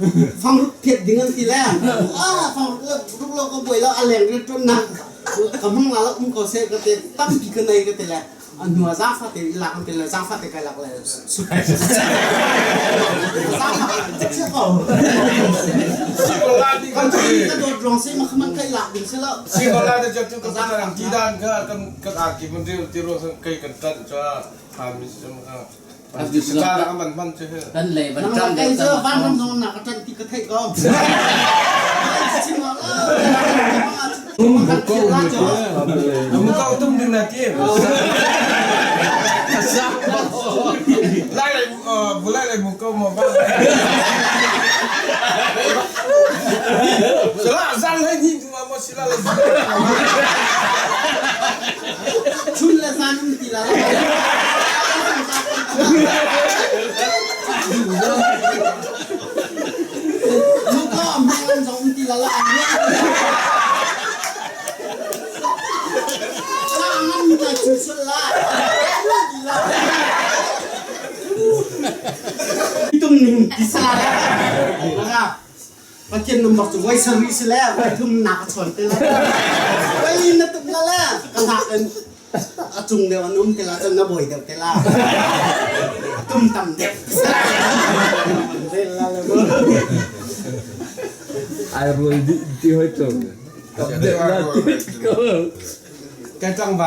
Fangruk phiat ding an ti le ah fangruk le ruk lo ka buai lo a leng rian ṭuannak ka hmang la lo um ko seh ka ti tampi ka nei ka ti le a hnu ah zaangfah te i lak an ti le zaangfah te kai lak le zaangfah ko kan ka dawt ruang si ma khaman kai lak ding si lo Singola te cu ka zang ti dan kha kan kan aki man ril ti ro sang kai kan tat cha than mi sem kha Sa la man man chu Kan lei van Nang ṭang kai deuh cu tam vanram zong na ka ṭanh ti ka theih ko. Chim Mu kau tum ding na ti. Lai lai bulai lai mu kau mo ba. Sala zan lai ni tu ma mo sila lai. Chun le zan um ti la. Mu kau am hang zong um ti la la. La ngan mi la chu sul la. Ti la. Tum ning ti sa la. Pathian number cu voi sarih si le voi thum na ka chawn te la. Voi na tuk la le ka hngak in a cung deuh an um te la cun na bawi deuh te la. Tum tam deuh. Ai rual dih ti hoi tung. Kan tlangval.